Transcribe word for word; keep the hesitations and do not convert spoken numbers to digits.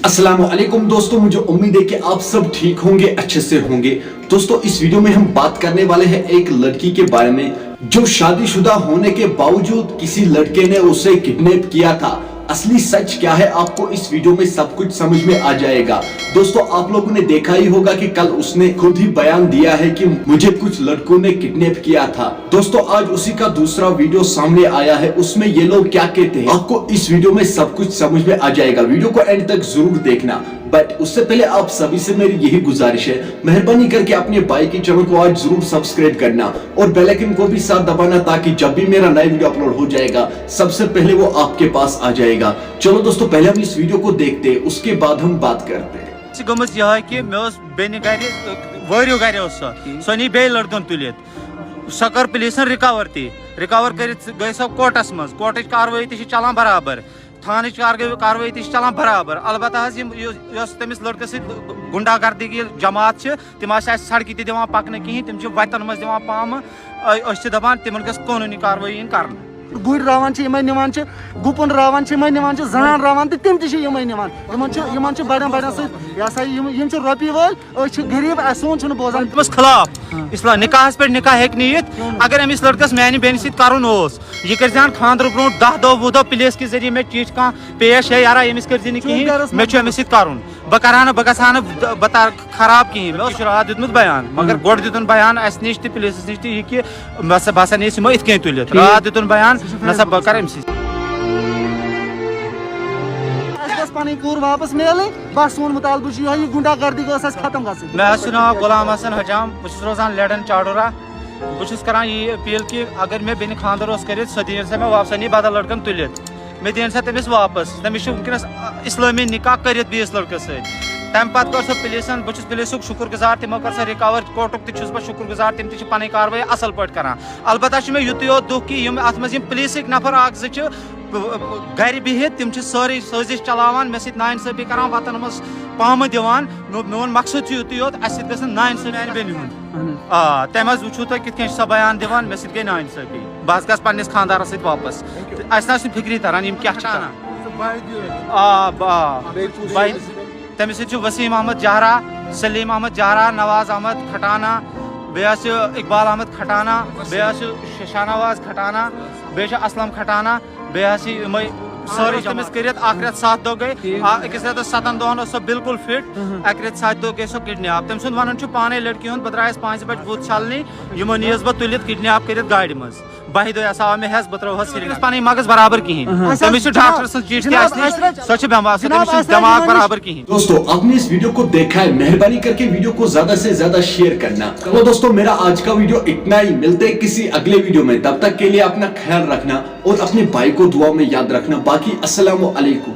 अस्सलाम वालेकुम दोस्तों, मुझे उम्मीद है कि आप सब ठीक होंगे, अच्छे से होंगे। दोस्तों, इस वीडियो में हम बात करने वाले हैं एक लड़की के बारे में जो शादीशुदा होने के बावजूद किसी लड़के ने उसे किडनैप किया था। असली सच क्या है, आपको इस वीडियो में सब कुछ समझ में आ जाएगा। दोस्तों, आप लोगों ने देखा ही होगा कि कल उसने खुद ही बयान दिया है कि मुझे कुछ लड़कों ने किडनैप किया था। दोस्तों, आज उसी का दूसरा वीडियो सामने आया है, उसमें ये लोग क्या कहते हैं, आपको इस वीडियो में सब कुछ समझ में आ जाएगा। वीडियो को एंड तक जरूर देखना। बट उससे पहले आप सभी से मेरी यही गुजारिश है, मेहरबानी करके अपने भाई के चैनल को आज जरूर सब्सक्राइब करना और बेल आइकन को भी साथ दबाना, ताकि जब भी मेरा नया वीडियो अपलोड हो जाएगा, सबसे पहले वो आपके पास आ जाएगा। चलो दोस्तों, पहले हम इस वीडियो को देखते हैं, उसके बाद हम बात करते हैं। چھِ گٔمٕژ یِہوٚے کہِ مےٚ اوس بیٚنہِ گرِ، وٲرِو گرِ اوس سۄ۔ سۄ نی بیٚیہِ لٔڑکَن تُلِتھ۔ سۄ کٔر پُلیٖسَن رِکَوَر تہِ۔ رِکَوَر کٔرِتھ گٔے سۄ کوٹَس منٛز۔ کوٹٕچ کاروٲیی تہِ چھِ چَلان برابر۔ تھانٕچ کاروٲیی تہِ چھِ چَلان برابر۔ البتہ حظ یِم، یُس، یۄس تٔمِس لٔڑکَس سۭتۍ غُنڈا گردی یہِ جماعت چھِ، تِم آسہِ اَسہِ سڑکہِ تہِ دِوان پَکنہٕ کِہیٖنۍ۔ تِم چھِ وَتَن منٛز دِوان پامہٕ۔ أ-، أسۍ چھِ دَپان تِمَن گٔژھ قونوٗنی کاروٲیی یِنۍ کَرنہٕ۔ گُرۍ راوان چھِ، یِمے نِوان چھِ، گُپُن راوان چھِ، یِمے نِوان چھِ، زنان راوان تہٕ تِم تہِ چھِ یِمے نِوان۔ یِمن چھِ، یِمن چھِ بڑٮ۪ن بڑٮ۪ن سۭتۍ، یہِ ہسا یہِ، یِم، یِم چھِ رۄپیہِ وٲلۍ، أسۍ چھِ غریٖب، اَسہِ، سون چھُنہٕ بوزان۔ تٔمِس خلاف اسلام نکاحس پٮ۪ٹھ نکاح ہیٚکہِ نہٕ یِتھ۔ اگر أمِس لڑکس میانہِ بیٚنہِ سۭتۍ کرُن اوس، یہِ کٔرۍ زِہن خانٛدرٕ برونٛٹھ دَہ دۄہ وُہ دۄہ پُلیٖس کہِ ذٔریعہٕ مےٚ چِٹھۍ کانٛہہ پیش، ہے یارا، أمِس کٔرۍ زِ نہٕ کِہیٖنۍ، مےٚ چھُ أمِس سۭتۍ کرُن۔ بہٕ کرٕ ہا نہٕ، بہٕ گژھٕ ہا نہٕ، بہٕ ترٕ خراب کِہیٖنۍ۔ مےٚ اوس راتھ دیُتمُت بیان، مگر گۄڈٕ دیُتُن بیان اَسہِ نِش تہِ، پُلیٖسَس نِش تہِ، یہِ کہِ بہٕ ہسا، بہٕ ہسا نِیَس یِمو یِتھ کٔنۍ تُلِتھ۔ راتھ دیُتُن بیان، نہ سا بہٕ کرٕ أمۍ سٕے سۭتۍ۔ اَسہِ گٔژھ پَنٕنۍ کوٗر واپس میلٕنۍ۔ بس، سون مُطالبہٕ چھُ یِہوٚے، یہِ غُنڈا گردی گٔژھ اَسہِ ختم گژھٕنۍ۔ مےٚ حظ چھُ ناو غلام حسن حجام، بہٕ چھُس روزان لیڈن چاڈورہ۔ بہٕ چھُس کران یی اپیل کہِ اگر مےٚ بیٚنہِ خانٛدر اوس کٔرِتھ، سۄ دِیِن سا مےٚ واپس، سۄ نی بدل لڑکن تُلِتھ۔ مےٚ دِیِن سا تٔمِس واپس۔ تٔمِس چھُ وٕنکیٚنَس، آ، اِسلٲمی نِکاح کٔرِتھ بیٚیِس لٔڑکَس سۭتۍ۔ تَمہِ پَتہٕ کٔر سۄ پُلیٖسَن، بہٕ چھُس پُلیٖسُک شُکُر گُزار، تِمو کٔر سۄ رِکَوَر، کوٹُک تہِ چھُس بہٕ شُکُر گُزار، تِم تہِ چھِ پَنٕنۍ کاروٲیی اَصٕل پٲٹھۍ کَران۔ البتہ چھُ مےٚ یُتُے یوت دُکھ کہِ یِم اَتھ منٛز یِم پُلیٖسٕکۍ نفر اَکھ زٕ چھِ، ب-، ب-، گَرِ بِہِتھ، تِم چھِ سٲرٕے سٲزِش چَلاوان، مےٚ سۭتۍ نااِنصٲفی کَران، وَتَن منٛز پامہٕ دِوان۔ میون، میون مقصد چھُ یُتُے یوت، اَسہِ سۭتۍ گٔژھ نہٕ نااِنصٲفی میٛانہِ بیٚنہِ ہُنٛد۔ آ، تَمہِ حظ وٕچھِو تُہۍ کِتھ کٔنۍ چھِ سۄ بیان دِوان، مےٚ سۭتۍ گٔے نااِنصٲفی۔ بہٕ حظ گژھٕ پننِس خانٛدارس سۭتۍ واپس۔ تہٕ اَسہِ نہ حظ چھُنہٕ فِکری تران یِم کیٛاہ چھِ کران۔ آ، آ، بھائی، تٔمِس سۭتۍ چھُ وسیٖم احمد جہرا، سلیٖم احمد جہرا، نواز احمد کھٹانا، بیٚیہِ حظ چھُ اقبال احمد کھٹانا، بیٚیہِ حظ چھُ شاہ نواز کھٹانا، بیٚیہِ چھُ اسلم کھٹانا، بیٚیہِ حظ چھِ یِمے سٲری جماعت۔ تٔمِس کٔرِتھ اکھ رٮ۪تھ ستھ دۄہ گٔے، آ، أکِس رٮ۪تس ستن دۄہن ٲس سۄ بالکل فٹ، اکہِ رٮ۪تہِ ستہِ دۄہ گٔے سۄ کڈنیپ۔ تٔمۍ سُنٛد ونُن چھُ پانے لڑکی ہُنٛد، بہٕ درٛایس پانٛژِ بجہِ بُتھ چھلنہِ، یِمو نِیَس بہٕ تُلِتھ کڈنیپ کٔرِتھ گاڑِ منٛز۔ بَہہِ دۄہہِ ہسا آو مےٚ ہٮ۪س، بہٕ ترٛووہس سرینگر۔ پنٕنۍ مغز برابر کِہیٖنۍ۔ تٔمِس چھُ ڈاکٹر سٕنٛز چِٹھۍ تہِ اَسہِ نِش، سۄ چھِ بٮ۪مار، سۄ، تٔمِس چھُ دٮ۪ماغ برابر کِہیٖنۍ۔ دوستو، آپ نے اس ویڈیو کو دیکھا ہے، مہربانی کرکے ویڈیو کو زیادہ سے زیادہ شیئر کرنا۔ چلو دوستو، میرا آج کا ویڈیو اتنا ہی، ملتے ہیں کسی اگلے ویڈیو میں، تب تک کے لیے اپنا خیال رکھنا اور اپنے بھائی کو دعا میں یاد رکھنا۔ باقی السلام علیکم۔